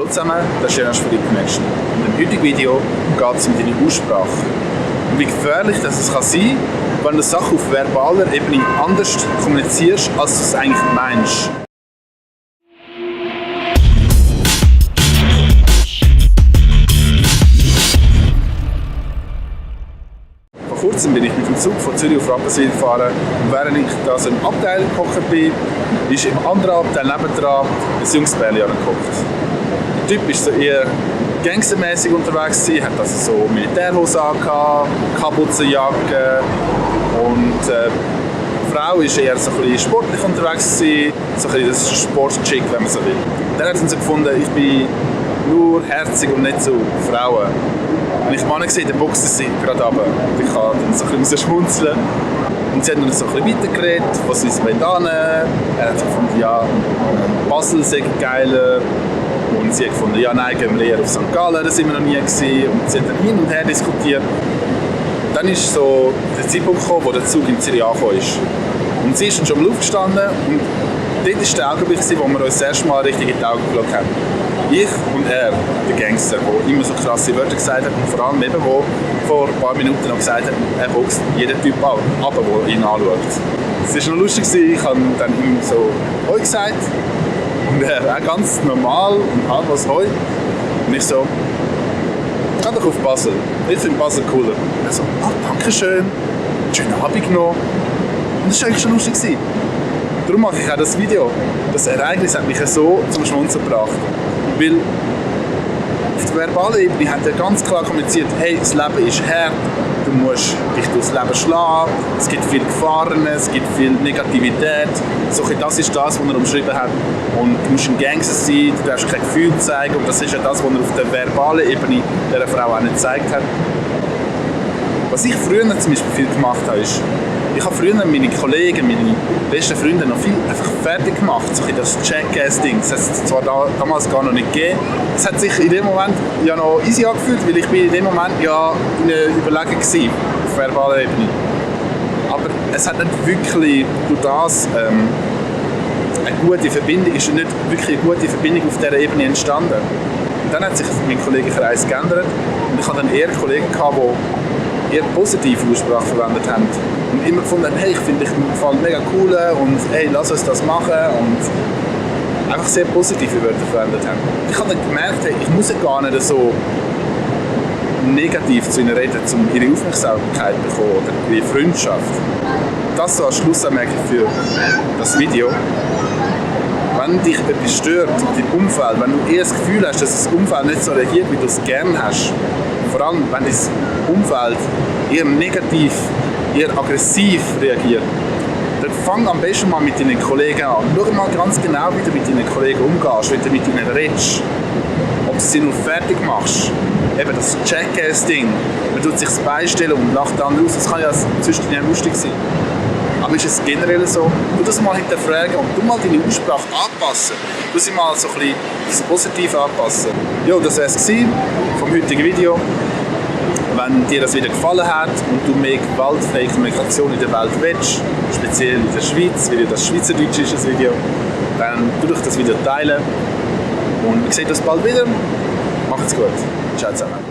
Hallo zusammen, das ist Jonas von Deep Connection. In dem heutigen Video geht es um deine Aussprache. Und wie gefährlich das es kann sein, wenn du Sachen auf verbaler Ebene anders kommunizierst, als du es eigentlich meinst. Vor kurzem bin ich mit dem Zug von Zürich auf Rapperswil gefahren und während ich da so im Abteil gehockt bin, ist im anderen Abteil nebendran ein junges Pärchen angeguckt. Der Typ war so eher gangstermäßig unterwegs, hat also so Militärhose angehabt, Kapuzenjacke und die Frau war eher so ein bisschen sportlich unterwegs, so ein bisschen das Sportchick, wenn man so will. Dann hat sie so gefunden, ich bin nur herzig und nicht so Frauen. Wenn ich Mann gesehen, dann boxen sie gerade runter. Und ich kann dann so ein bisschen schmunzeln. Und sie hat dann so ein bisschen weitergeredet, was sie wollen. Er hat gefunden, ja, Basel sei geiler. Und sie hat gefunden, ja, nein, gehen wir eher auf St. Gallen, da sind wir noch nie gewesen. Und sie hat dann hin und her diskutiert. Dann ist so der Zeitpunkt gekommen, wo der Zug in Zürich angekommen ist. Und sie ist dann schon am Luft gestanden. Und dort war der Augenblick, wo wir uns das erste Mal richtig in die Augen geschaut haben. Ich und er, der Gangster, der immer so krasse Wörter gesagt hat und vor allem eben, der vor ein paar Minuten noch gesagt hat, er boxt jeden Typ ab, der ihn anschaut. Es war noch lustig, ich habe dann ihm so «Hoi» gesagt und er auch ganz normal und halb was «Hoi». Und ich so «Geh doch auf Basel, ich finde Basel cooler». Und er so «Danke schön, schönen Abend noch». Und das war eigentlich schon lustig. Darum mache ich auch das Video. Das Ereignis hat mich so zum Schmunzeln gebracht. Weil auf der verbalen Ebene hat er ganz klar kommuniziert, hey, das Leben ist hart, du musst dich durchs Leben schlagen, es gibt viele Gefahren, es gibt viel Negativität. So, das ist das, was er umschrieben hat. Und du musst ein Gangster sein, du darfst kein Gefühl zeigen. Und das ist ja das, was er auf der verbalen Ebene dieser Frau auch nicht gezeigt hat. Was ich früher zum Beispiel viel gemacht habe, ist, ich habe früher meine Kollegen, meine besten Freunde noch viel einfach fertig gemacht, so das Jackass-Ding. Das hat es zwar damals gar noch nicht gegeben. Es hat sich in dem Moment ja noch easy angefühlt, weil ich bin in dem Moment ja überlegen war, auf verbaler Ebene. Aber es hat nicht wirklich durch das eine gute Verbindung, ist nicht wirklich eine gute Verbindung auf dieser Ebene entstanden. Und dann hat sich mein Kollegenkreis geändert und ich hatte dann eher Kollegen gehabt, die eher positive Aussprache verwendet haben und immer gefunden haben, hey, ich finde dich im Fall mega cool und hey, lass uns das machen und einfach sehr positive Wörter verwendet haben. Ich habe dann gemerkt, hey, ich muss ja gar nicht so negativ zu ihnen reden, um ihre Aufmerksamkeit zu bekommen oder ihre Freundschaft. Das so als Schlussanmerkung für das Video. Wenn dich etwas stört in deinem Umfeld, wenn du eher das Gefühl hast, dass das Umfeld nicht so reagiert, wie du es gerne hast, vor allem wenn das Umfeld eher negativ, eher aggressiv reagiert, dann fang am besten mal mit deinen Kollegen an. Schau mal ganz genau, wie du mit deinen Kollegen umgehst, wie du mit ihnen redest. Ob du sie nur fertig machst. Eben das Jackass-Ding. Man tut sich das Bein stellen und lacht dann raus. Das kann ja zwischen nicht lustig sein. Aber ist es generell so? Du das mal hinterfragen und du mal deine Aussprache anpassen. Du sie mal so ein bisschen das Positive anpassen. Ja, das war es vom heutigen Video. Wenn dir das wieder gefallen hat und du mehr gewaltfreie Kommunikation in der Welt willst, speziell in der Schweiz, weil das Schweizerdeutsch ist, das Video, dann tu doch das Video teilen. Und wir sehen uns bald wieder. Macht's gut. Ciao zusammen.